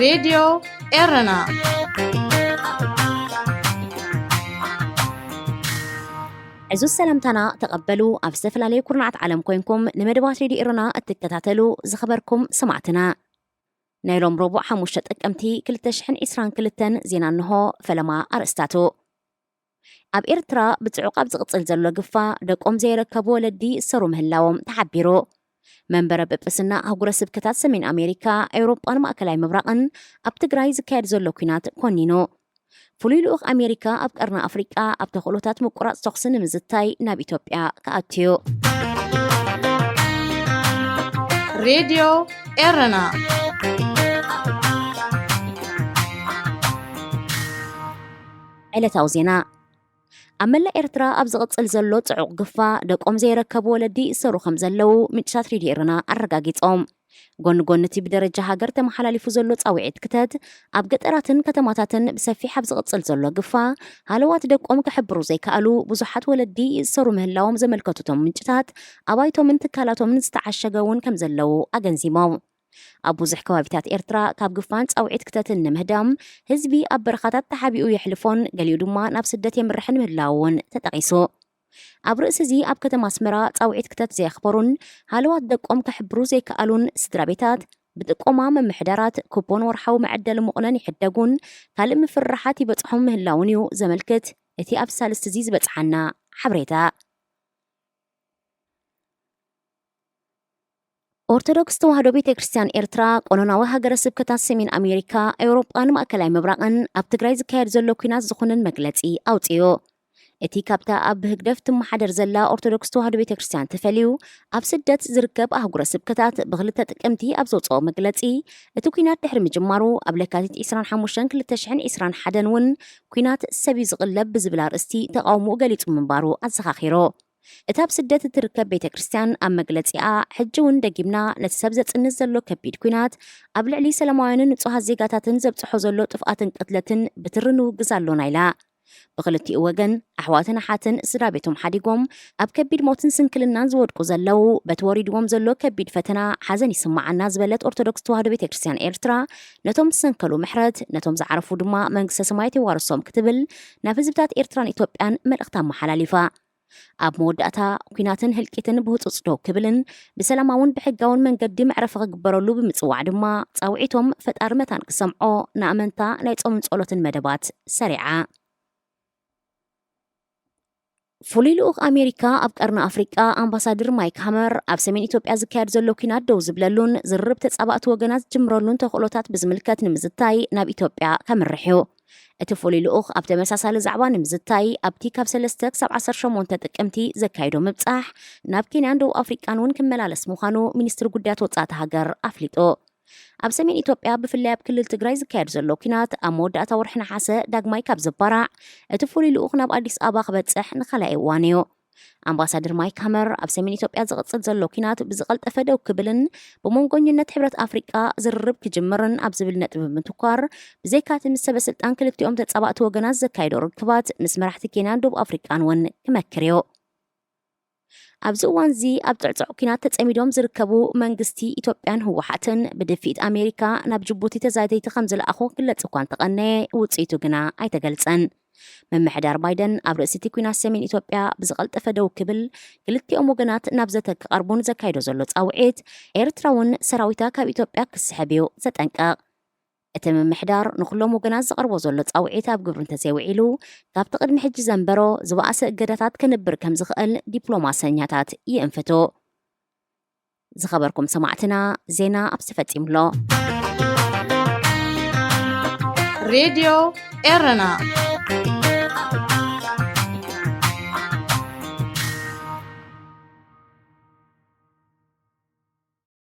ሬድዮ ኤረና። ዕዙዝ ሰላምታና ተቐበሉ። ኣብ ዝተፈላለዩ ኩርናዓት ዓለም ኮይንኩም ንመደባት ሬድዮ ኤረና እትከታተሉ ዝኸበርኩም ሰማዕትና፣ ናይ ሎም ረቡዕ ሓሙሽተ ጥቅምቲ ክልተ ሽሕን ዕስራን ክልተን ዜና እንሆ። ፈለማ ኣርእስታቱ። ኣብ ኤርትራ ብጽዑቕ ኣብ ዝቕጽል ዘሎ ግፋ፣ ደቆም ዘይረከቡ ወለዲ ዝሰሩ ምህላዎም ተሓቢሩ። መንበረ ጵጵስና ኣህጉረ ስብከታት ሰሜን ኣሜሪካ፣ ኤውሮጳን ማእከላይ ምብራቕን ኣብ ትግራይ ዝካየድ ዘሎ ኲናት ኮኒኑ። ፍሉይ ልኡኽ ኣሜሪካ ኣብ ቀርኒ ኣፍሪቃ ኣብ ተኽእሎታት ምቁራጽ ተኹሲ ንምዝታይ ናብ ኢትዮጵያ ክኣቱ እዩ። ሬድዮ ኤረና። ዕለታዊ ዜና። ኣብ መላእ ኤርትራ ኣብ ዝቕጽል ዘሎ ጽዑቕ ግፋ፣ ደቆም ዘይረከቡ ወለዲ ይእሰሩ ከም ዘለዉ ምንጭታት ሬድዮ ኤረና ኣረጋጊጾም። ጎኒ ጎኒ እቲ ብደረጃ ሃገር ተመሓላሊፉ ዘሎ ጻውዒት ክተት፣ ኣብ ገጠራትን ከተማታትን ብሰፊሕ ኣብ ዝቕጽል ዘሎ ግፋ፣ ሃለዋት ደቆም ክሕብሩ ዘይከኣሉ ብዙሓት ወለዲ ይእሰሩ ምህላዎም ዘመልከቱ እቶም ምንጭታት፣ ኣባይቶምን ትካላቶምን ዝተዓሸገ እውን ከም ዘለዉ ኣገንዚሞም። ኣብ ብዙሕ ከባቢታት ኤርትራ ካብ ግፋን ጻውዒት ክተትን ንምህዳም፣ ህዝቢ ኣብ በረኻታት ተሓቢኡ የሕልፎን ገሊኡ ድማ ናብ ስደት የምርሕን ምህላዉ እውን ተጠቒሱ። ኣብ ርእሲ እዚ፣ ኣብ ከተማ ኣስመራ ጻውዒት ክተት ዘየኽበሩን ሃለዋት ደቆም ከሕብሩ ዘይከኣሉን ስድራ ቤታት፣ ብጥቆማ ምምሕዳራት ኩፖን ወርሓዊ መዐደሊ ሙቕነን ይሕደጉን ካልእ ምፍርራሓት ይበጽሖም ምህላውን እዩ ዘመልክት እቲ ኣብ ሳልስቲ እዚ ዝበጽሓና ሓበሬታ። ኦርቶዶክስ ተዋህዶ ቤተ ክርስቲያን ኤርትራ፣ ቆኖናዊ ሃገረ ስብከታት ሰሜን ኣሜሪካ፣ ኤውሮጳን ማእከላይ ምብራቕን ኣብ ትግራይ ዝካየድ ዘሎ ኲናት ዝኹንን መግለጺ ኣውጽኡ። እቲ ካብታ ኣብ ህግደፍ ትመሓደር ዘላ ኦርቶዶክስ ተዋህዶ ቤተ ክርስቲያን ተፈልዩ ኣብ ስደት ዝርከብ ኣህጉረ ስብከታት ብክልተ ጥቅምቲ ኣብ ዘውጽኦ መግለጺ፣ እቲ ኲናት ድሕሪ ምጅማሩ ኣብ ለካቲት ዕስራን ሓሙሽተን ክልተ ሽሕን ዕስራን ሓደን እውን ኲናት ሰብ እዩ ዝቕለብ ብዝብል ኣርእስቲ ተቓውሞኡ ገሊጹ ምንባሩ ኣዘኻኺሩ። እታ ኣብ ስደት እትርከብ ቤተ ክርስቲያን ኣብ መግለጺኣ፣ ሕጂ እውን ደጊምና ነቲ ሰብ ዘጽንት ዘሎ ከቢድ ኲናት፣ ኣብ ልዕሊ ሰላማውያንን ንጹሃት ዜጋታትን ዘብጽሖ ዘሎ ጥፍኣትን ቅትለትን ብትሪ ንውግዝ ኣሎና ኢላ። ብኽልቲኡ ወገን ኣሕዋትን ኣሓትን ስድራ ቤቶም ሓዲጎም ኣብ ከቢድ ሞትን ስንክልናን ዝወድቁ ዘለዉ፣ በቲ ወሪድዎም ዘሎ ከቢድ ፈተና ሓዘን ይስምዓና ዝበለት ኦርቶዶክስ ተዋህዶ ቤተ ክርስቲያን ኤርትራ፣ ነቶም ዝሰንከሉ ምሕረት፣ ነቶም ዝዓረፉ ድማ መንግስተ ሰማያት የዋርሶም ክትብል ናብ ህዝብታት ኤርትራን ኢትዮጵያን መልእኽታ ኣመሓላሊፋ። ኣብ መወዳእታ፣ ኲናትን ህልቂትን ብህጹጽ ደው ክብልን ብሰላማውን ብሕጋውን መንገዲ መዕረፊ ክግበረሉ ብምጽዋዕ ድማ፣ ጻውዒቶም ፈጣሪ መታን ክሰምዖ ንኣመንታ ናይ ጾምን ጸሎትን መደባት ሰሪዓ። ፍሉይ ልኡኽ ኣሜሪካ ኣብ ቀርኒ ኣፍሪቃ ኣምባሳደር ማይክ ሃመር፣ ኣብ ሰሜን ኢትዮጵያ ዝካየድ ዘሎ ኲናት ደው ዝብለሉን ዝርርብ ተጻባእቲ ወገናት ዝጅምረሉን ተኽእሎታት ብዝምልከት ንምዝታይ ናብ ኢትዮጵያ ከምርሕ እዩ። እቲ ፍሉይ ልኡኽ ኣብ ተመሳሳሊ ዛዕባ ንምዝታይ ኣብቲ ካብ ሰለስተ ክሳብ ዓሰርተ ሸሞንተ ጥቅምቲ ዘካይዶ ምብጻሕ፣ ናብ ኬንያን ደቡብ ኣፍሪቃን እውን ክመላለስ ምዃኑ ሚኒስትሪ ጉዳያት ወጻእቲ ሃገር ኣፍሊጡ። ኣብ ሰሜን ኢትዮጵያ፣ ብፍላይ ኣብ ክልል ትግራይ ዝካየድ ዘሎ ኲናት ኣብ መወዳእታ ወርሒ ነሓሰ ዳግማይ ካብ ዝባራዕ፣ እቲ ፍሉይ ልኡኽ ናብ ኣዲስ ኣበባ ክበጽሕ ንኻልኣይ እዋን እዩ። ኣምባሳደር ማይክ ሃመር፣ ኣብ ሰሜን ኢትዮጵያ ዝቕጽል ዘሎ ኲናት ብዝቐልጠፈ ደው ክብልን ብመንጎኝነት ሕብረት ኣፍሪቃ ዝርርብ ክጅምርን ኣብ ዝብል ነጥቢ ብምትኳር፣ ብዘይካቲ ምስ ሰበ ስልጣን ክልቲኦም ተጻባእቲ ወገናት ዘካየዶ ርክባት፣ ምስ መራሕቲ ኬንያን ደቡብ ኣፍሪቃን እውን ክመክር እዩ። ኣብዚ እዋን እዚ ኣብ ጽዕጽዕ ኲናት ተጸሚዶም ዝርከቡ መንግስቲ ኢትዮጵያን ህወሓትን ብድፍኢት ኣሜሪካ ናብ ጅቡቲ ተዛተይቲ ከም ዝለኣኹ ክግለጽ እኳ እንተቐነየ፣ ውጽኢቱ ግና ኣይተገልጸን። ምምሕዳር ባይደን ኣብ ርእሲ እቲ ኲናት ሰሜን ኢትዮጵያ ብዝቐልጠፈ ደው ክብል፣ ክልቲኦም ወገናት ናብ ዘተ ክቐርቡን ዘካይዶ ዘሎ ጻውዒት፣ ኤርትራ እውን ሰራዊታ ካብ ኢትዮጵያ ክስሕብ እዩ ዘጠንቀቕ። እቲ ምምሕዳር ንኹሎም ወገናት ዘቕርቦ ዘሎ ጻውዒት ኣብ ግብሪ እንተዘይውዒሉ፣ ካብቲ ቅድሚ ሕጂ ዘንበሮ ዝበኣሰ እገዳታት ክንብር ከም ዝኽእል ዲፕሎማሰኛታት ይእንፍቱ። ዝኸበርኩም ሰማዕትና፣ ዜና ኣብዚ ተፈጺሙ ኣሎ። ሬድዮ ኤረና።